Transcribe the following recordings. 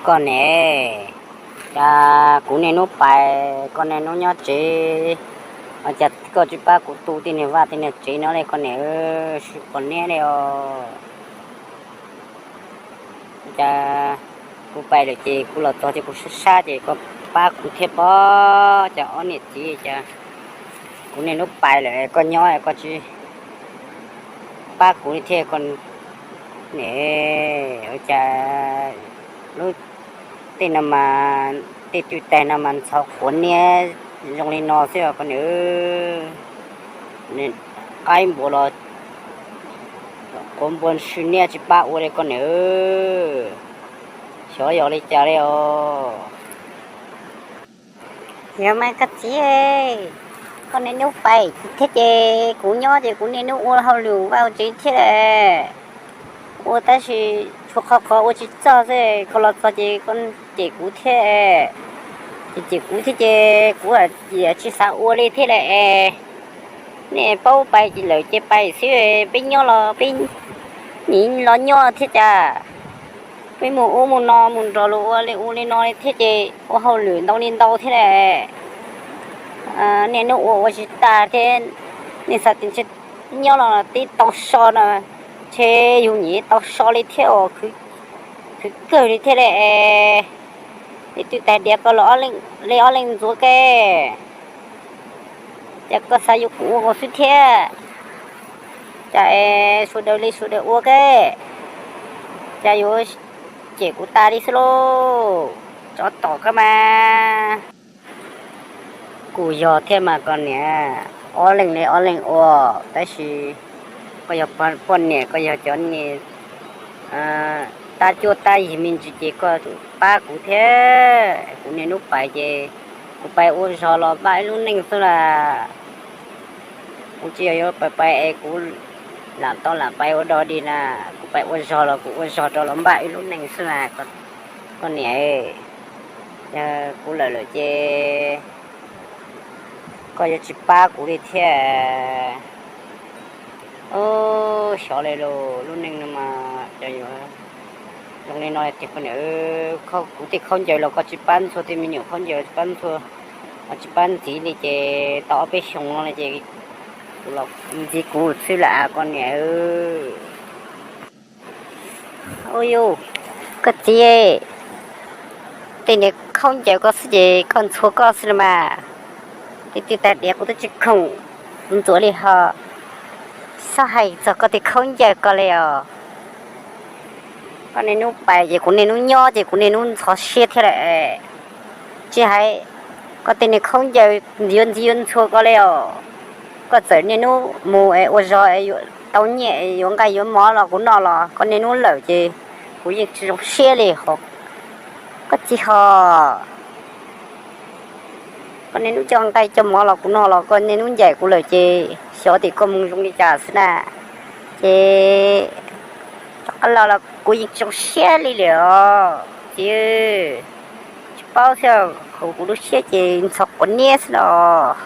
Koj niam, cas kuv niaj hnub pais koj niaj hnub nyob tsev, cas koj tsis pab kuv tu tej niag vaj tej niag tsev no li koj niam, sib pom niab li os. Cas kuv pais lawm ces kuv los txog ces kuv sab sab ces koj pab kuv thiab pob, cas ob niam txiv, cas kuv niaj hnub pais lawm koj nyob koj tsis pab kuv li thiab koj niam, cas lub tej no mas tej tw tag no mas ntxhov quav niab zoo li no xwb os koj niam. Qaib npua los quav npua swb niab tsis pab ua li koj niam, xyov yog li cas li os. Yog mas koj txiv, koj niaj hnub pais thiab ces kuv nyob ces kuv niaj hnub ua hauj lwm vaj tsev thiab, ua tab sis tshuav qhov qhov ua tsis txog xwb, koj los txog ces koj cem kuv thiab, ces cem kuv thiab ces kuv tsis xav ua li thiab lawm es. Nej paub pais lawm ces pais xwb, peb nyob los peb nim los nyob thiab cas, peb mus ub mus no mus nrog luag ua li ub li no li thiab ces ua hauj lwm ntau li ntau thiab lawm. Niaj hnub ua ua tsis tag thiab, nej xav tias ntshe nyob los tib tau so no, ntshe yus nim tau so li thiab uas khwv kawg li thiab li. Tej tw tag diav koj los li ob leeg ntxuav ke, cas koj xav yuav kuv ua xwb thiab, cas es sawv daws li sawv daws ua ke, cas yuav cem kuv tas li xwb lauj, tsov tom koj mas. Kuj yog thiab mas koj niam, ob leeg li ob leeg ua, tab sis koj yog poj niam koj yog cov niag tab cuab tab yig me ntsis ces koj pab kuv thiab. Kuv niaj hnub pais ces kuv pais ua zog los npaj ib lub neej xwb las. Kuv tsis yog yuav pais pais es kuv lam tau lam pais ua dog dig na, kuv pais ua zog los kuv ua zog rau los npaj ib lub neej xwb mas koj niam. Yog kuv lawm lawm ces koj yuav tsis pab kuv li thiab. Xyov li los lub neej no mas cov yuav zoo li no tiag koj niam. Kuv tej khaub ncaws los koj tsis pab ntxhua, tej me nyuam khaub ncaws tsis pab ntxhua, tsis pab ntxiv li ces tau ob peb xyoos no ces kuv los ntxiv kuv xwb lam koj niam. Ua yus, koj txiv, tej niag khaub ncaws koj xwb ces koj ntxhua koj xwb los mas. Tej tw tag diav kuv twb tsis khoom ntxuav li ho xob hais txog koj tej khaub ncaws koj li os. Koj niaj hnub pais ces kuv niaj hnub nyob ces kuv niaj hnub ntxhov siab thiab lawm. Tsis hais koj tej niag khaub ncaws yuav ntxiv yuav ntxhua koj li os. Koj txawm niaj hnub mus es ua zog es yuav tau nyiaj yuav nqaij yuav mov los kuv noj los koj niaj hnub lawm ces kuv yeej tsis zoo siab li ho. Koj txiv ho, koj niaj hnub coj nqaij coj mov los kuv noj los koj niaj hnub ncaim kuv lawm ces xyov tias koj mus zoo li cas xwb na. Ces rov qab los los kuv yeej tsis zoo siab li lawm os txiv. Tsis paub thiab, kuv lub siab ces ntxhov quav niab xwb los.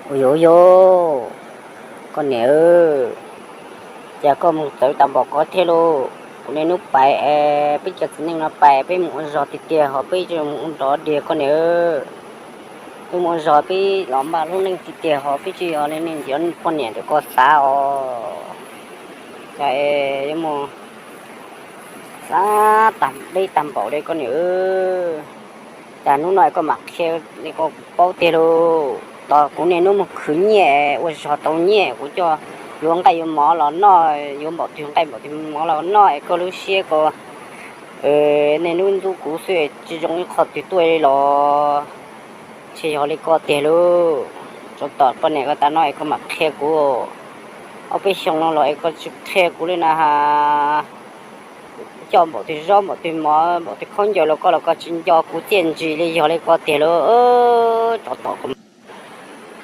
Ua yuav yus, koj niam, cas koj mus txawv tas npaum ko thiab lauj? Kuv niaj hnub pais es peb cov txiv neej no pais peb mus ua zog tiag tiag ho peb tsis mus ua nrov diag koj niam. Peb mus ua zog peb los npaj lub neej tiag tiag ho peb tsis yog li nej cov poj niam ntawm koj xav os. Cas yuav mus xav tag deb tag npaum li koj niam. Cas hnub no koj mam qhia li koj paub tiag lauj. Tos kuv niaj hnub mus khwv nyiaj ua zog tau nyiaj kuv coj yuav nqaij yuav mov los noj, yuav npaum twg nqaij npaum twg mov los noj es koj lub siab ko niaj hnub ntxub kuv xwb tsis zoo ib qho twg tuaj li los. Ntshe yog li koj tiag lauj. Tsov tom poj niam koj tas no es koj mam qhia kuv. Ob peb xyoo no los es koj tsis qhia kuv li na has. Coj npaum twg zaub npaum twg mov npaum twg khaub ncaws los koj los koj tsis nco kuv txiaj ntsig li, yog li koj tiag lauj. Tsov tom koj.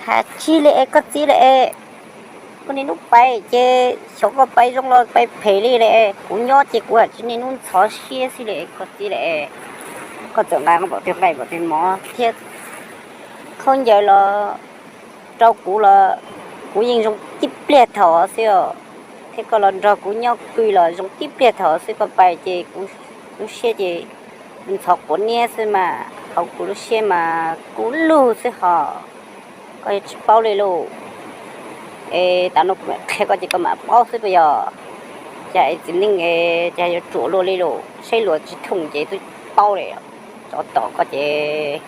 Has tsis li es koj txiv li es, koj niaj hnub pais ces xyov koj pais zoo los pais phem li li es kuv nyob ces kuv tsis niaj hnub ntxhov siab xwb li es koj txiv li es. Koj txawm nqa npaum twg nqaij npaum twg mov thiab khaub ncaws los rau kuv los kuv yeej zoo tib pliag thaum xwb os, thiab koj los nrog kuv nyob pw los zoo tib pliag thaum xwb, koj pais ces kuv lub siab ces ntxhov quav niab xwb mas, hauv kuv lub siab mas kub lug xwb hos, koj tsis paub li lauj. Es tas no kuv qhia koj ces koj mam paub xwb puas yog? Cas es txiv neej es cas yuav ruam luaj li lauj, saib luag tsis thooj ces twb paub li. Tsov tom koj ces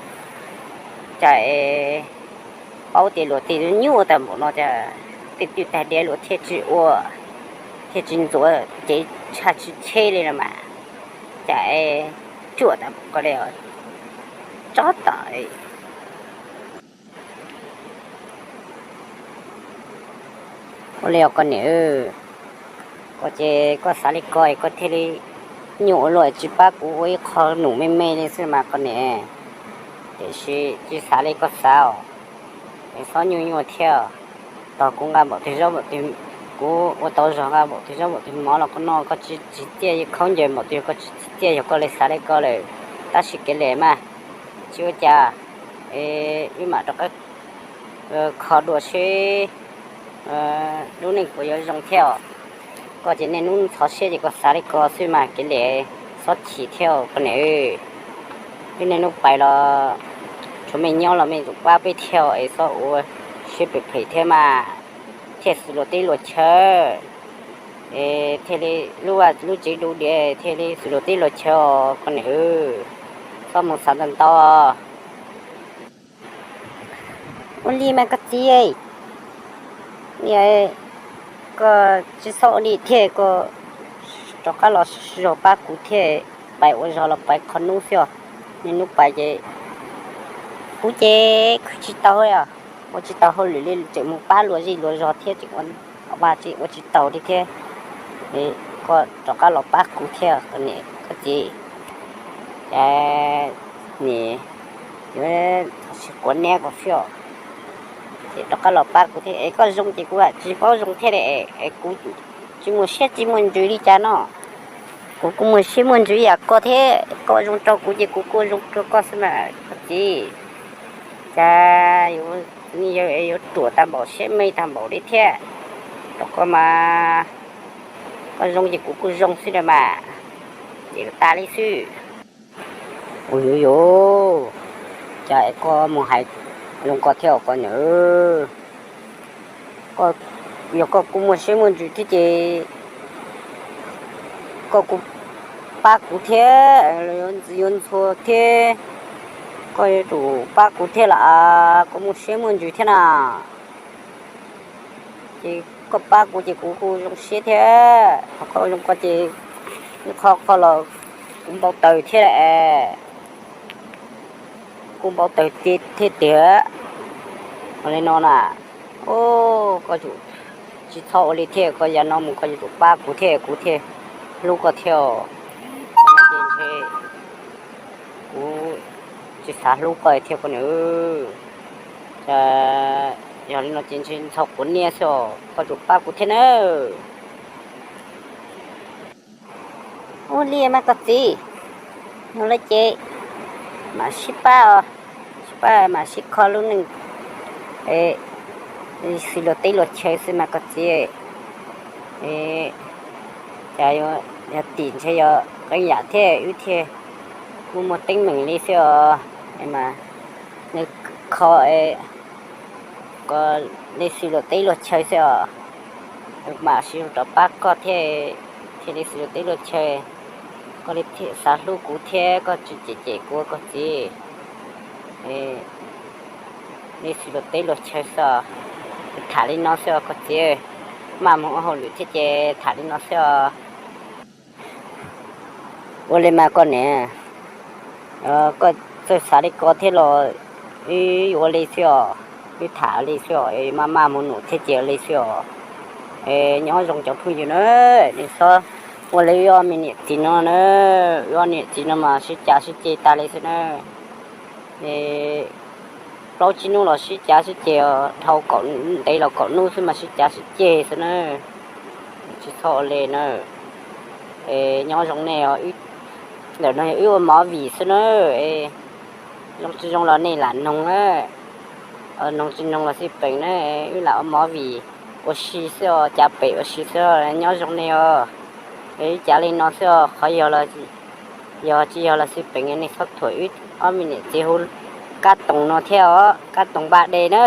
cas es paub tias luag tej nyuaj tag npaum no, cas tej twj tag diav luag thiaj tsis ua, thiaj tsis ntxuav cev tshaj tsis cheb li no mas, cas es ruam tag npaum koj li, tsov tom. Ua li os koj niam, koj ces koj xav li ko es koj thiaj li nyuaj ua luaj tsis pab kuv ua ib qho num me me li xwb mas koj niam. Tiam sis tsis xav li koj xav os, es txhob nyuaj nyuaj thiab. Tos kuv nqa npaum twg zaub npaum twg, kuv ua tau zog nqa npaum twg zaub npaum twg mov los koj noj, koj tsis txiaj khaub ncaws npaum twg koj tsis txiaj, yog koj li xav li ko lawm, tab sis kev lem mas tsis ua cas, es wb mam rov qab kho dua seb lub neej puas yuav zoo thiab os. Koj ces niaj hnub ntxhov siab ces koj xav li ko xwb mas kev lem txhob chim thiab koj niam. Wb niaj hnub pais los tshuav mej nyob los mej tsum pab peb thiab es txhob ua siab phem phem thiab mas, thiaj xwm luag teb luag chaw, es thiaj li lub vaj lub tsev du diav thiaj li xwm luag teb luag chaw os koj niam. Txhob mus xav ntau ntau. Ua li mas koj txiv, koj tsis txhob ua li thiab, koj rov qab los zog pab kuv thiab, pais ua zog los pais qhov hnub xwb os. Niaj hnub pais ces kuv ces khwv tsis tau, ua tsis tau hauj lwm li, tseem mus pab luag zej luag zog thiab, tseem ua tsis tau li thiab. Koj rov qab los pab kuv thiab koj niam koj txiv. Ces nim yuav txhob quav niab kuv xwb os. Ces rov qab los pab kuv thiab es koj zoo ces kuv tsis paub zoo thiab li es kuv tsis muaj siab tsis muaj ntsws li cas no. Kuv kuj muaj siab muaj ntsws yam koj thiab, koj zoo rau kuv ces kuv kuj zoo rau koj xwb mas koj txiv. Cas yus yawg yuav ruam tag npaum siab me tag npaum li thiab. Rau koj mas, koj zoo ces kuv kuj zoo xwb na mas, ces tas li xwb. Ua yuav yuav, cas es koj mus hais zoo ko thiab os koj niam. Yog koj kuj muaj siab muaj ntsws thiab ces koj kuj pab kuv thiab, yuav ntxhua thiab, koj yuav tsum pab kuv thiab los koj muaj siab muaj ntsws thiab na. Ces koj pab kuv ces kuv kuj zoo siab thiab, ho koj zoo ko ces ib qho qho los kuv npau taws thiab, kuv npau taws thiab tiag. Ua li no na, koj tsis txhob ua li thiab, koj yav no mus koj yuav tsum pab kuv thiab kuv thiaj hlub koj thiab. Ces ntshe kuv tsis xav hlub koj thiab koj niam. Yog li no ces ntshe ntxhov quav niab xwb os, koj tsum pab kuv thiab nawb. Ua li mas koj txiv, no lawm ces mam sib pab os, sib pab mam sib kho lub neej, xws luag teb luag chaw xwb mas koj txiv. Cas yog tim ntshe yog qee yam thiab wb thiaj kuj muaj teeb meem li xwb os. Mas nws kho ko li xws luag teb luag chaw xwb os. Mam siv rov pab koj thiab, thiaj li xws luag teb luag chaw. Koj li thiaj xav hlub kuv thiab koj tsis cem cem kuv koj txiv. Li xws luag teb luag chaw xwb os. Tham li no xwb os koj txiv, maj mus ua hauj lwm thiab ces tham li no xwb os. Ua li mas koj niam, koj txawj xav li ko thiab los wb yuav ua li xwb os, wb tham li xwb os, maj maj mus num thiab ces ua li xwb os. Nyob zoo cov phooj ywg na, nej txhob ua li wb ob me niam txiv no na, wb ob niam txiv no mas sib cav sib ceg tas li xwb na. Plaub tsib hnub los sib cav sib ceg, dhau kaum ntev los kaum hnub xwb mas sib cav sib ceg xwb na. Tsis txhob ua li na. Nyob zoo nej, ntawm no yog wb ua movie xwb na. Zoo tsis zoo los nej lam noog na. Noog tsis noog los xij peem na, wb lam ua movie ua si xwb os, cav pem ua si xwb, nyob zoo nej os. Wb cav li no xwb os, qhov yog los yog tsis yog los xij peem, nej txhob thuam wb ob me niam txiv hu Kab Toos no thiab os, Kab Toos npaj de na.